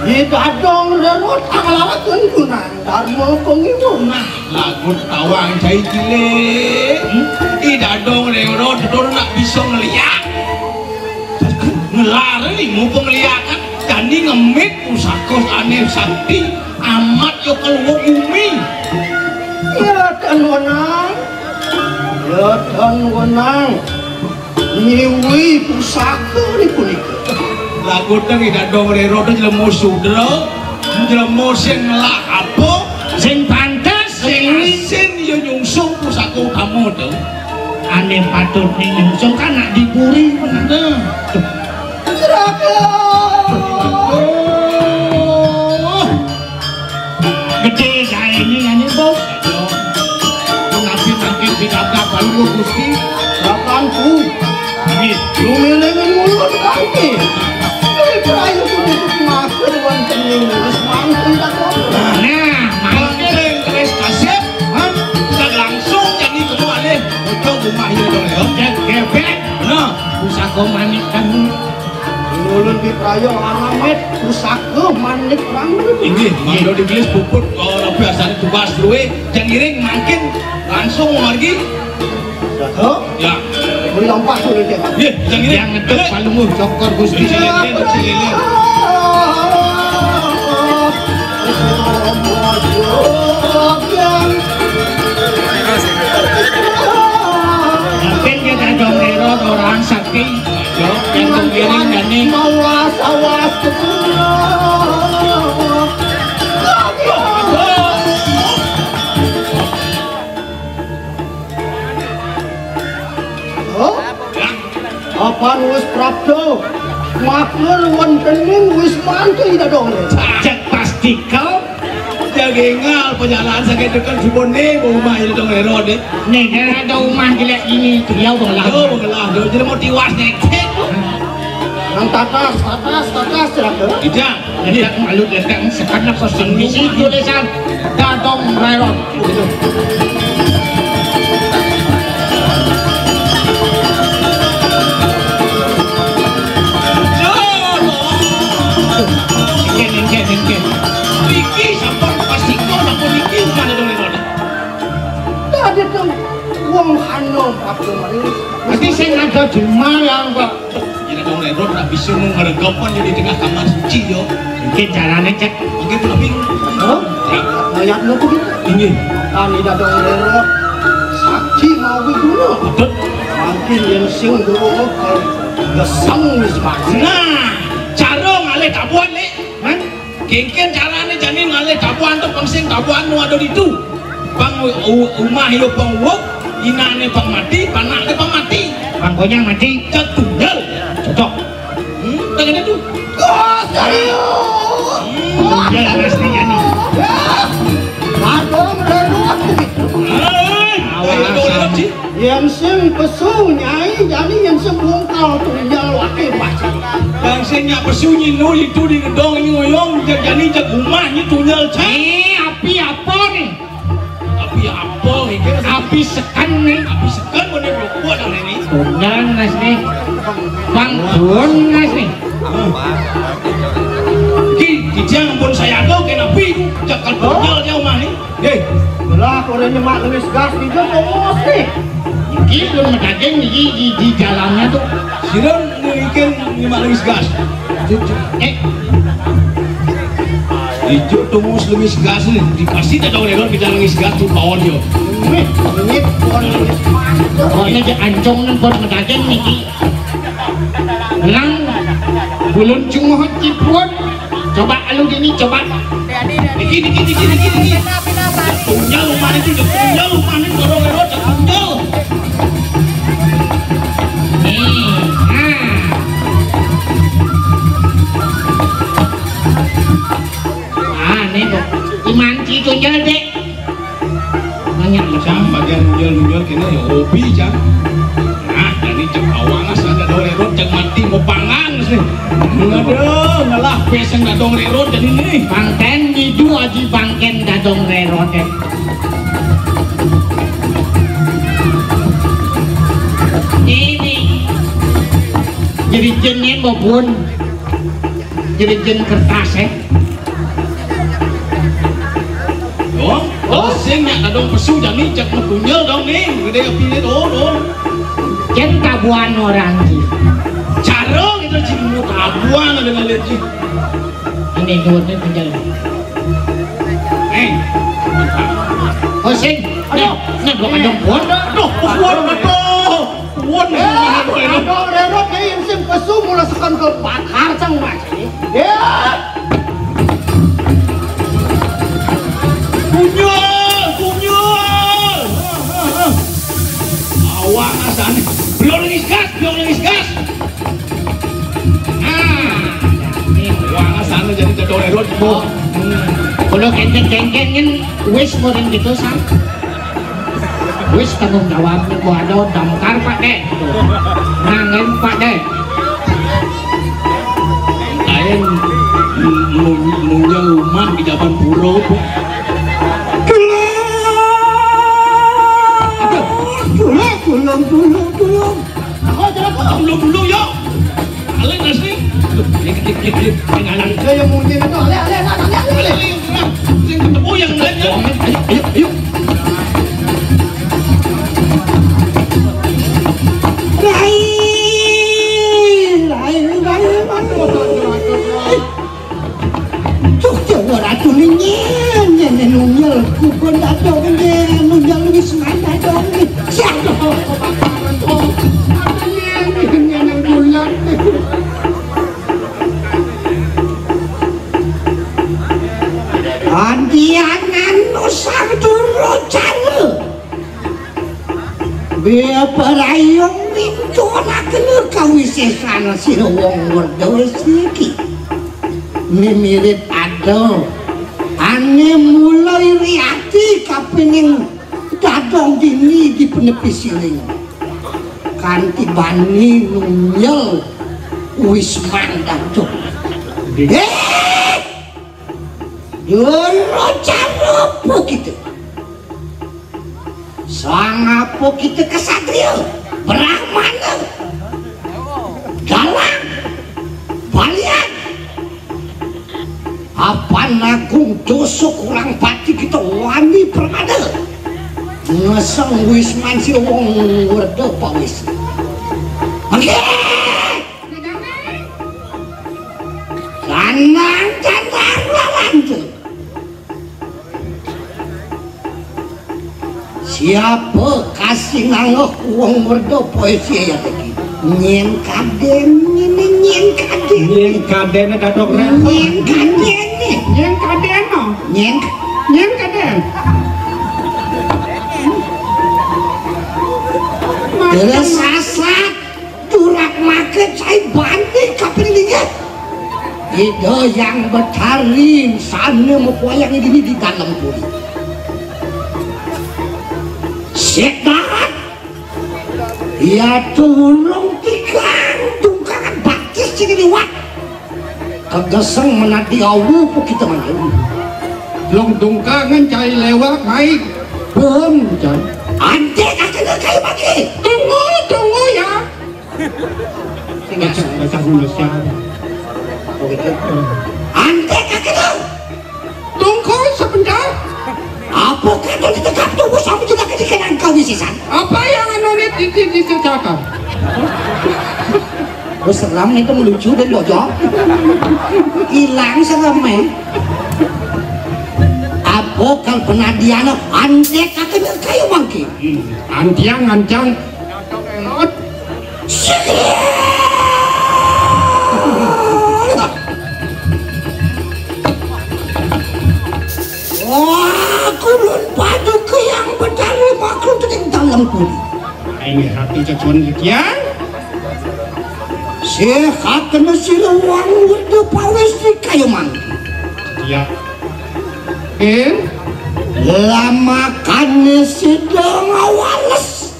Ida Dong Rerot anglaraken gunang Dharma Pangiwa. Nah, lagu tawang cai cilik. Hmm? Ida Dong Rerot tutur nak bisa ngeliak. Ngelar ni mumpung ngeliak kan. Jani ngemit pusaka ane sakti amat yo keluar bumi. Ya, tan wenang. Ya, tan wenang. Nyiwi pusaka ni punika. Lagu teng Ida Dong Rerot jelema sudra, jelema sing ngelah apa? Sing pantes, sing sing asin ya nyungsung pusaka utama to. Ane patut ni nyungsung kan nak diburi. Nah. Gede gaene ngene, Bos. Nabi makin dikabrak baru Gusti. Kapanku. Nggih. Lumiling mulun kami. Ayo kudu matur wonten ing wis mangkung tak. Nah, mangke wis kasep, ha? Kita langsung jadi kembali untuk rumah ini dong ya. Cek gebek. Nah, pusaka manik kan. Ulun piprayo angamet pusaka manik rang. Inggih, mangda digelis puput, oh, lebih asane tugas luwe, jang iring mangkin langsung margi. Satu. Ya. Muli lompat dulu dia. Nggih, jang iring. Yang ngedek palungguh cokor Gusti. Iya, iya, iya, iya. Mungkin kita dong rero orang sakti. Yo, yang penggiring dani. Awas, awas. Hah? Apan wis prapta? Maklur wontening wis mantu ida dong. Cek pastika. Jaga engal perjalanan sakit dekat subone, bau mah itu dong Herode. Nih, kan ada rumah jelek ini, dia belah. Oh, belah. Jadi mau tiwas nih. Nang tatas, tatas, tatas, celaka. Tidak. Ledak malu ledak sekarang kosong di situ lesan. Dadong rerot. Engke, engke, engke. Iki sampun pastika sampun iki. Wong hana apa mari. Mesti sing ada jemaah yang kok. Yen dong lewat ra bisa nang ngregepan di tengah kamar suci yo. Iki carane cek. Oke, tapi. Oh, mayat nopo iki? Ini. Kan ida dong lewat. Saksi mau iki dulu. Betul. Mungkin yang sing dulu gesang wis mati. Nah, cara ngalih tabuhan nih. Hah? Kengken carane jani ngalih tabuhan tuh pang sing tabuhan nu ada ditu. Pang u-, u-, umah yo pang wuk, inane pang mati, panakne pang mati. Pang konyang mati. Cek tunggal. Cocok. Hmm, tangan itu. Oh, serius. Hmm, tunggal pasti jani. Aduh, menurut. Hei, awas, awas, awas. Yen sing pesu, Nyai, jani yen sing bungkal tunggal wake, Mas. Bang sing nyak pesu nyinu itu di gedong ini ngoyong, jani jak rumah ini tunggal, cek. Eh, api apa nih? Api apa nih? Api sekan nih. Api sekan mana buat ini? Tunggal, Mas nih. Bang Bun, Mas nih. Ki, kijang pun saya ada kena api, cekal tunggal dia rumah nih. Hei, lah, orang nyemak lengis gas di jero terus nih. Iki pun medaging iki di, di jalannya tuh. Sira ngikin nyemak lengis gas. Eh. Ijo tumus lengis gas nih, di pasti tak tahu lewat kita lengis gas tuh pawon yo. Nih, ini pon. Pokoknya aja ancong nang pon medaging niki. Lang, bulun cunguh ciput. Coba lu gini, coba. Niki, niki, niki, niki, niki. Punya rumah itu, punya rumah ini, dorong lewat, punya. Nih, nah. Ah, nih, Dok. Iman Ci Tunjel, Dek. Nanya, Cang, bagian nunjol-nunjol kene ya hobi, Cang. Nah, jani cek awalas ada dong rerot, cek mati mau pangan sih. Aduh, ngelah peseng ada dong rerot jadi nih. Bangken gitu aji bangken dadong rerot, eh. Ini. Jadi jenin bobon. Jadi jen kertas, eh. Dong, oh, sing nyak kadong pesu jani cek metunyel dong nih, gede api nih, dong, dong. Jen tabuan orang ji. Cara kita ji mau tabuan ada ngalir ji. Ini duitnya tinggal. Eh. Oh, sing. Aduh. Nah, gua kadong pon. Aduh, pon, aduh. Won, eh, aduh, rerot kayak insing pesu mula sekan ke bakar sang mas. Ya. Kunyol, kunyol. Awak asane. Belum lagi gas, belum lagi gas. Nah, wah, sana jadi cedok rerot, Bu. Kalau kengkeng-kengkeng kan wis model gitu, Sam. Wis tanggung jawab nih, gua ada damkar, Pak Dek. Nangin, Pak Dek. Ayen nu-, nu-, nunjang rumah di Jaban Pura, Bu. Aduh, tulung, tulung, tulung, tulung. Aku aja aku. Dulu, dulu, yuk. Alek asli. Aduh, klik, klik, klik, klik. Ketinggalan. Saya yang munyi itu. Alek, alek, alek, alek, alek. Alek, alek, yang tenang. Yang ketemu yang lainnya. Ayo, ayo, ayo. Rai, rai, rai, rai. Cuk, cuk, ora tuli nyen, nyen, nyen, nunjel. Kupon dadong nyen, nunjel wis mandadong. Siap. Nyen, nyen, nyen, nyen, nyen. Andianan Nusantara Jala. Bia parayung mintunaken kawisesan sira wong Werda wis niki. Mimirit ada ane mula iri ati kapining dadong dini dipenepi siring. Kanthi bani nunjel wis mandhap. Eh! Doro cara apa kita? Sang apa kita kesatria, brahmana, dalang, balian? Apa nagung dosa kurang pati kita wani permada? Ngeseng Wisman si wong werda pawis. Mangke. Canang, canang, lawan tuh. Siapa kasih nangok wong merdo poesi ya tadi? Nyen kaden ini, nyen kaden. Nyen kaden ada dok repot. Nyen kaden nih. Nyen kaden no. Nyen. Nyen kaden. Terus sasak. Durak make cai bani kapilingan. Ida yang betari sana mepoyang ini di dalam puri. Setan, ia tulung tikang tungkangan bakis sini liwat. Kegeseng menadi awu pun kita manjung. Long tungkangan cai lewat naik. Pun cai. Ante kakena kayu bagi. Tunggu, tunggu ya. Baca, baca dulu siapa? Oh, gitu. Ante kakena. Tunggu sebentar. Apa kata ditegap tunggu sampai tidak ketika nangkau di sisan? Apa yang anu ini di di di cakap? Oh, seram itu melucu dan bocor. Hilang seramnya. Apa kalau penadian antek akan kayu mangki? Antiang ancang. Wah, kulun paduka yang betara maklum tening dalam kuli. Ini hati cecun sekian. Sehat kena sira wang werda pawis di kayu mangki. Ya. Eh? Lamakane sida ngawales.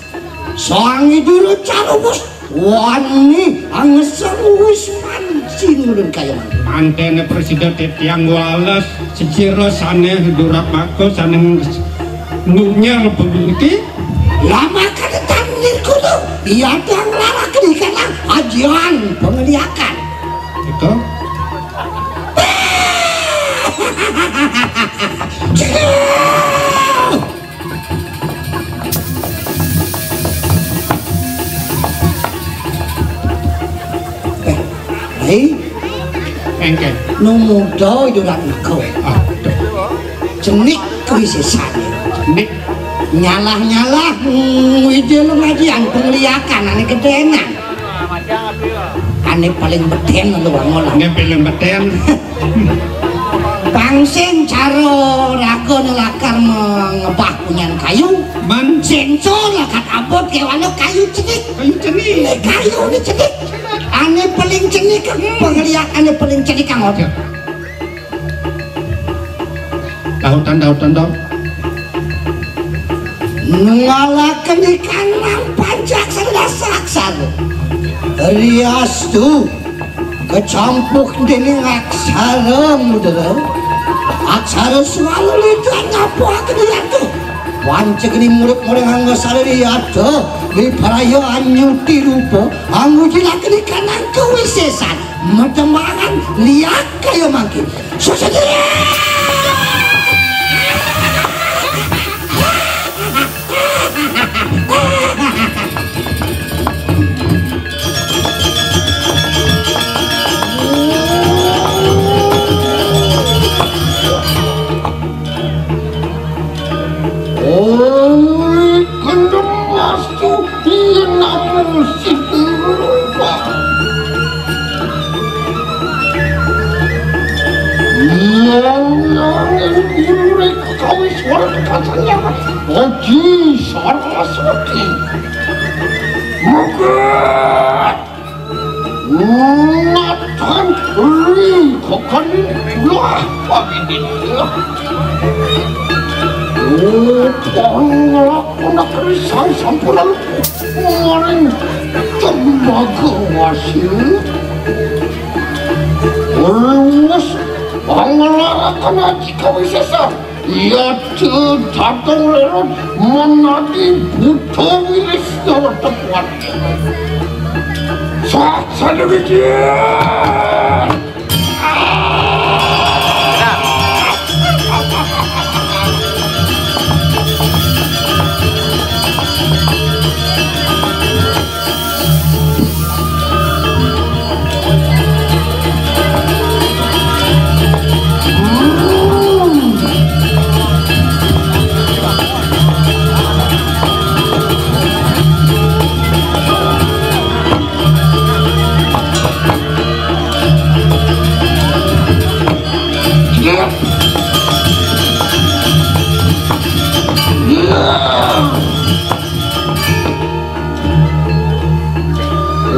Sang idura carubus wani angeseng wis mancing ulun kayu mangki. Mantene presida titiang wales sejira sane durak mako sane ngunyel pemiliki. Lama kada tandir kudu ia tiang larak dikena ajian pengeliakan. Itu. Eh, hei. Engke. Nu muda iduran engko. Ah, aduh. Cenik kuwi sesane. Cenik. Nyalah-nyalah, mm, ide lu ngaji anteng liakan, ane gedenan. Ane paling beten lu, Bang, ngolah. Ane paling beten. Pangsin cara raga nelakar mengebah punyan kayu. Man. Sensor lakat abot kewana kayu cenik. Kayu cenik. Ini kayu ini cenik. Ane paling cenik, pengeliat ane paling cenik, Kang Ojek. Tautan, tautan, tau. Ngalaken ikan nang panjak saksar. Riastu kecampuk dening aksara mudra. Aksara swalulita nyapuaken ratu. Pancegni murid-murid angga sari riyata. Wipraya anyuti rupa. Angujilaken ikan nang kawisesan. Metembangan liak kaya mangkin. Susedie! Oi, kendem astu, yen namung sing rupa. Yang yang yang diri kawis warga kacanya, Haji Saraswati. Mungkin Nathan ri kokani lah pagidin. Oh, panglaku negeri sang sampun lalu maring tembaga wasi. Rumus panglarakan aji kawisesan. Yadé dateng lérot menadi buta wilis nyawat tepuan. Saksana wijian.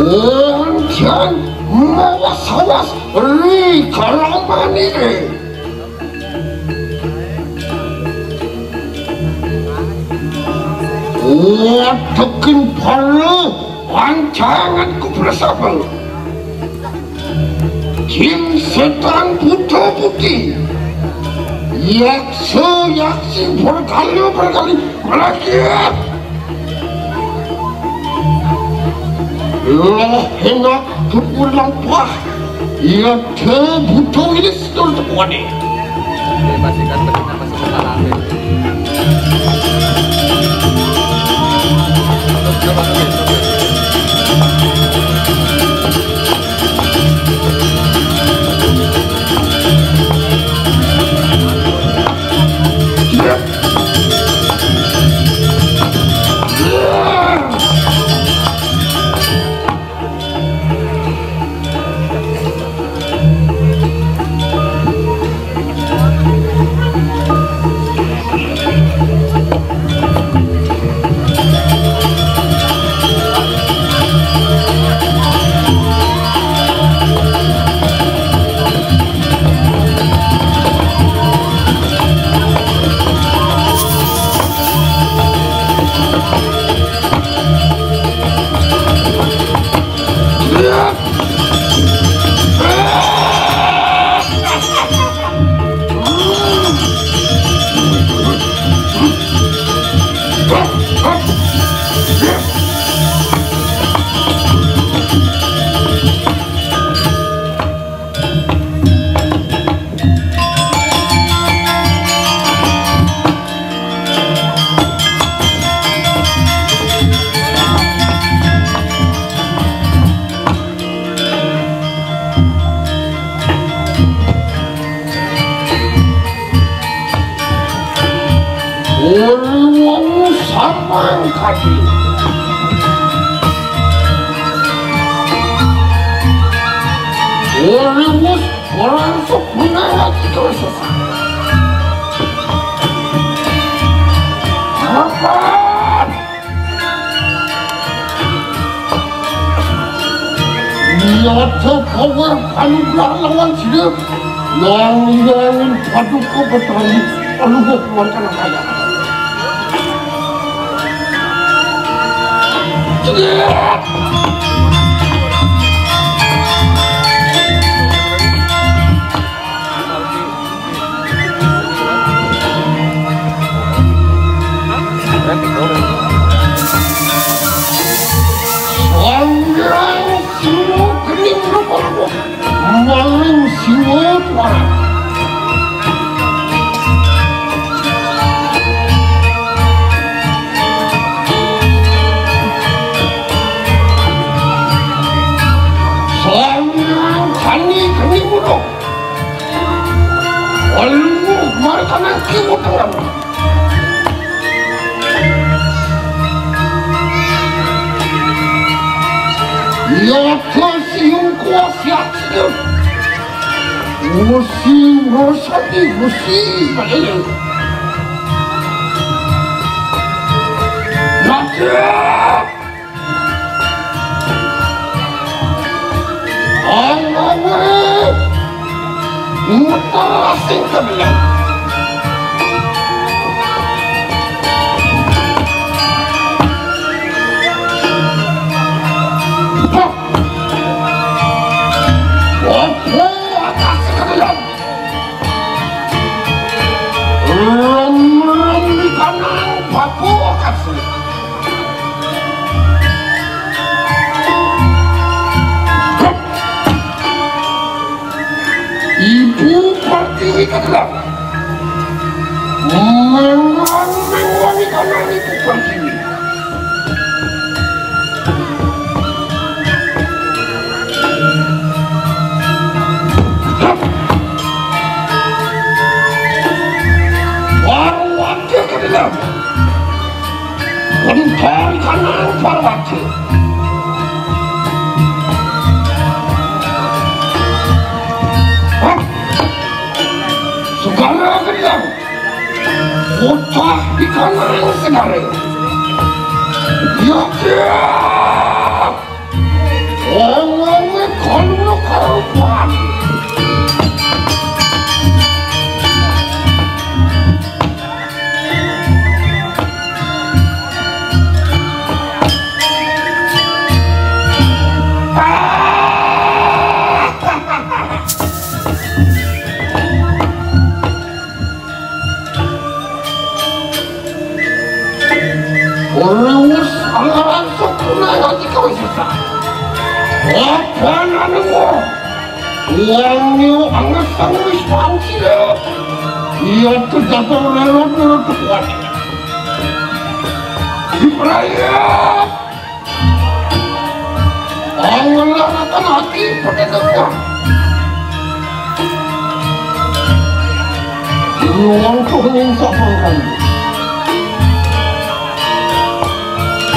Ontian mawas-awas ri kalamani e. Watekin pala pancangan ku bersabel. Jin setan buta putih. Yaksa yaksi berkali-berkali melakir. Loh enak tubuh lampah. Ia te buta ini sedur tepuane. Bebas ikan betina masuk ke dalam. Ora wong samang kadi. Ora wis ora sebenarnya terus. Apa? Iya, Jawa panugrah lawan sira. Yang yang paduka Betari. Aduh, wonten kaya. Cedek. Sang Hyang Siwa Gening Rupa-rupa. Maring Siwa Tuan. Sang Hyang Candi Gening Rupa. Waluh, markanan kiwa puran. Yata siung kuasiat siung. Musi, musati, musi, malele. Mati! Alawe! Mutar sing kebelah. Hah! Opo atas kebelah? Rum-rum di kanan, papu atas. Ibu Pertiwi kedap. Menguang-menguangi kanan Ibu Pertiwi. Parwati kedap. Bentar kanan Parwati. Hah? Segara gendang. Bocah di kanan segara. Ya, ya. Ora wis langsung tunai ati kawis sisa. Apa nanu mo? Wong yo anget sangu wis panci yo. Iya tuh jatuh lewat nurut kuat. Diperaya. Angelaraken ati penetengan. Wong tuh ning sapa kan?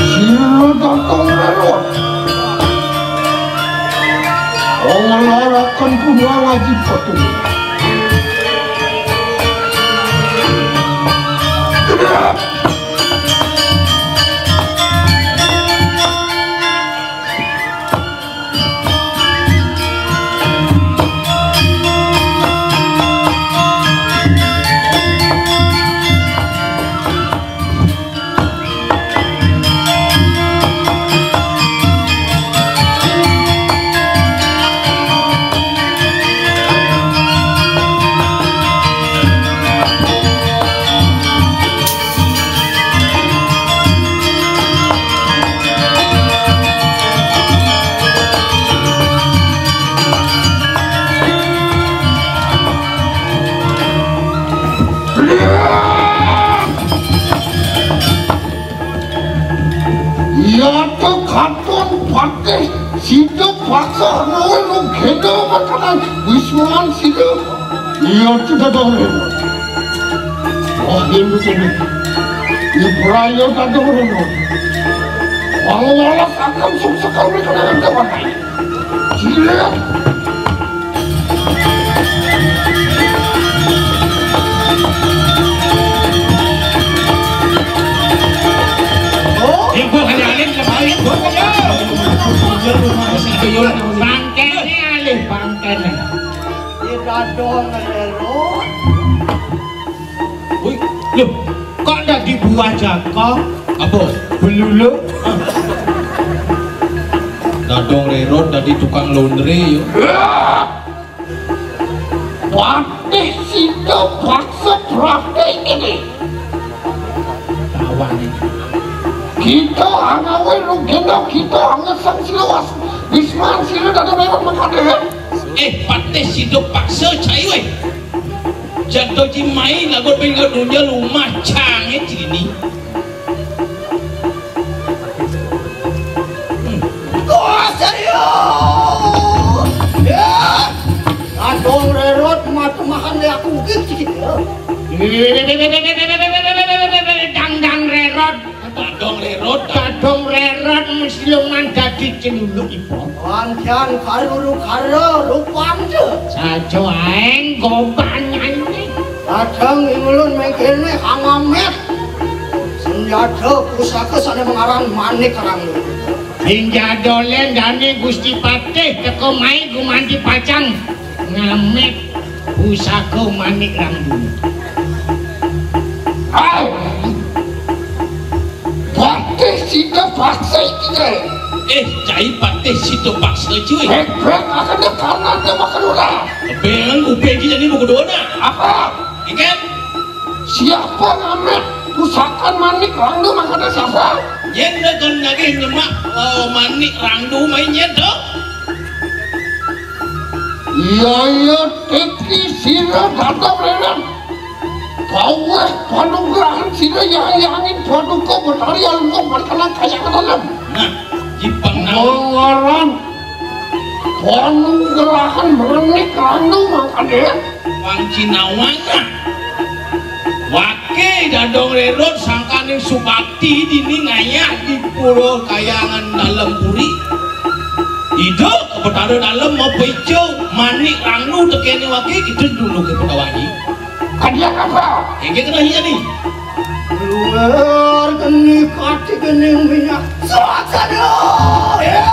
Sira datang lewat. Angelaraken bunga ngaji petunjuk. Iya tuh katon patih sida paksa nuwun ugeda makanan wisnuan sida. Iya tuh dadong reno. Wah, yen betul. Ibraya dadong reno. Wong lolos akan suksekal mereka dengan dewan. Cilik. Ibu kali alim kembali, Bu. Ayo. Bangkene alih, bangkene. Dadong lero. Wih, lho, kok dadi buah jaka? Apa? Beluluk. Dadong rerot dadi tukang laundry yo. Patih sida paksa praktek ini. Tawane. Kita angawe rugenda kita angesang silawas. Wisman sila dadong rerot mengkade. Eh, patih sida paksa cai weh. Jatuh cimai lagu pinggal dunia lumah cange cini. Wah, serius. Ya. Adong rerot matemahan le aku gigit ya. Dang dang rerot. Dadong rerot, dadong rerot mesti luman dadi celuluk ipo. Panjan karuru karo rupanda. Saja ae nggo panyane. Kadang ingulun mengkene kangamet. Senjata pusaka sane mengaran manik ranglu. Senjata lendane Gusti Patih teko mai gumanti pacang ngamet pusaka manik ranglu. Hai! Patih sida paksa iki, Jai. Eh, cai patih sida paksa, cuy. Hebat akan karena ada makan orang. Beng, upe iki jane buku dona. Apa? Ikan? Siapa ngamet pusaka manik rangdu makanya siapa? Yen kan lagi nyemak, eh, manik rangdu main yen to. Iya, iya, teki sira datang renan. Kaweh panugrahan sira yang yangin paduka betari alungkung berkenan kaya ketenem. Nah, jipang nawa. Mengaran panugrahan merenik randu mangkane. Wang Cinawanga. Wake dadong rerot sangkaning subakti dini ngayah di Pura Kayangan Dalem Puri. Ida Betara Dalem mapaica manik randu tekene wake kita dulu ke Pedawangi. Kadian apa? Inggih kena iya ni. Luar geni kati gening minyak. Suasana. Ya.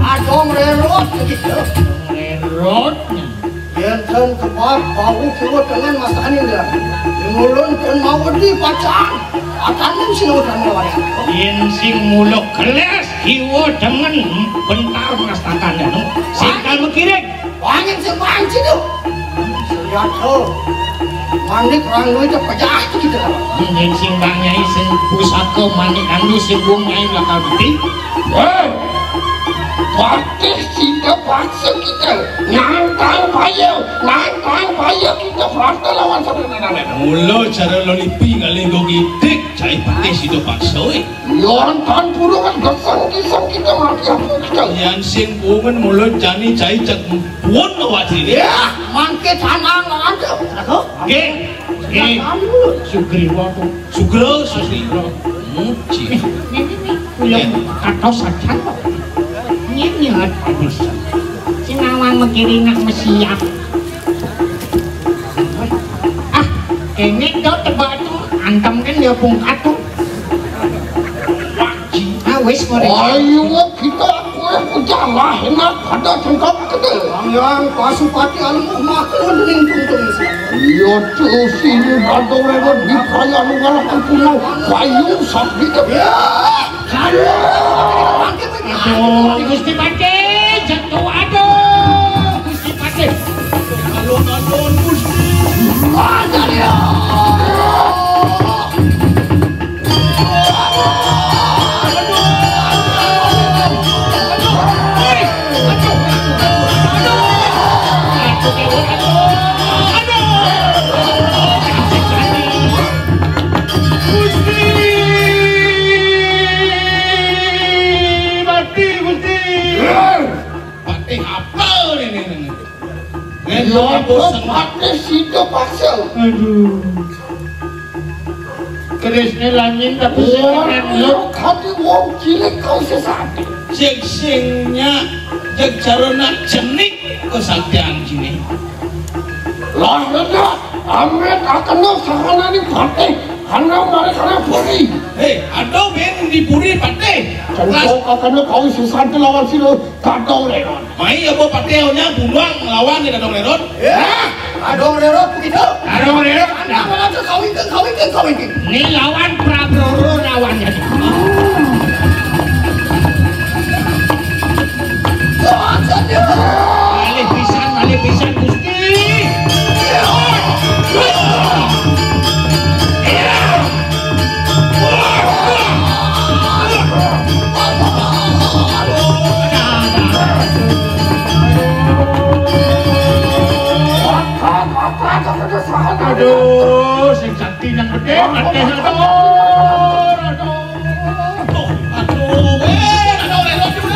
Adong rerot kita. Rerot. Yen ten kebab bau kiwa dengan mas tani dia. Ngulun ten mau di pacang. Akan sing udan mawarian. Yen sing muluk keles kiwa dengan bentar mas takan danu. Sing kal mekirik. Angin sing panci tu. Lihat tu. Manik Randu itu pejah kita. Mungkin sing Bang Nyai sing pusaka Manik Randu sing Bung Nyai bakal mati. Hei, Patih Sida Paksa kita nantang paya, nantang paya kita berada lawan sebenarnya. Mula cara lolipi kali go gidik, cai Patih Sida Paksa, eh. Yon tan purungan gesang kisang kita mati apa kita. Yan sing pungan mula jani cai cek pun awak sini. Ya, mangke tanang lawan tu. Aku? Nggih. Nggih. Sugriwa tu. Sugro, Sugro. Muji. Nih, nih, nih. Yang kata saja kok. Nyenyet bisa. Sinawang megiri nak mesiap. Ah, ini kau tebak tu. Antem kan dia pungkat tu. Ah, wis, mari. Ayo, kita aku yang pecah lah, enak ada cengkok kedel. Yang Pasupati Aluh maklum ning tuntung. Iya tuh sini bantong lewat di kaya anu ngarah punya payung sabdi. Ya, aduh. Aduh, Gusti Patih, jatuh, aduh, Gusti Patih. Alon-alon, Gusti. Aduh, ya. Patih apa ini? Ngen ya, bos patih sido pasel. Aduh. Kerisne langit tapi sing keren, lho. Kati wong cilik kau sesati. Sing singnya jeg cara nak jenik kesaktian sini. Lah, rena, amit akena sahanane patih, ana mari kana puri. Hei, aduh ben di puri patih. Contoh akena kau sesati lawan silo, kadong renon. Mai apa patih nya bunuang lawan di kadong renon? Ya, kadong renon begitu. Kadong renon. Anda malah kawin ke kawin ke kawin ke. Ini lawan Prabroro lawannya. Malih pisan, malih pisan, Gusti. Aduh, sing sakti nang gedhe, gedhe, aduh, aduh. Aduh, aduh, eh, aduh, aduh, aduh,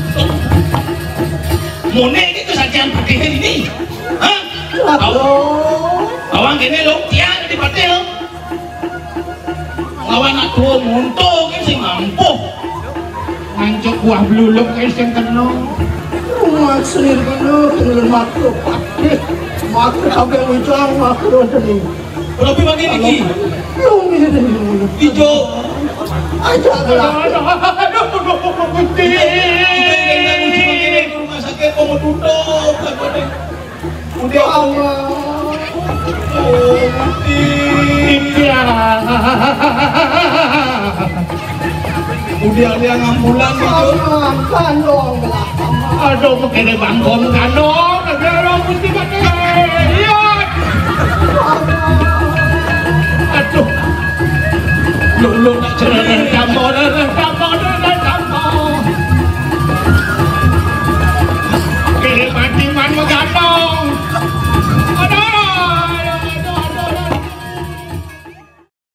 aduh. Mone iki kesaktian patihe ini. Hah? Aduh. Bawang kene lho, tiang di patih lho. Lawan anak tua monto ki sing ampuh. Ngancuk buah bluluk ki sing kena. Maksud kena kena makro patih. Makro sampai ujang makro tadi. Berapa bagi niki? Lu ngene. Ijo. Aja lah. Aduh, aduh, aduh, aduh, Gusti. Rumah sakit mau tutup. Udah. Allah. Iya. Udah dia ngambulan gitu. Aduh, begini bangkong kandong, ada orang mesti pakai. Iya. Aduh. Lu, lu nak cerita, cerita, cerita.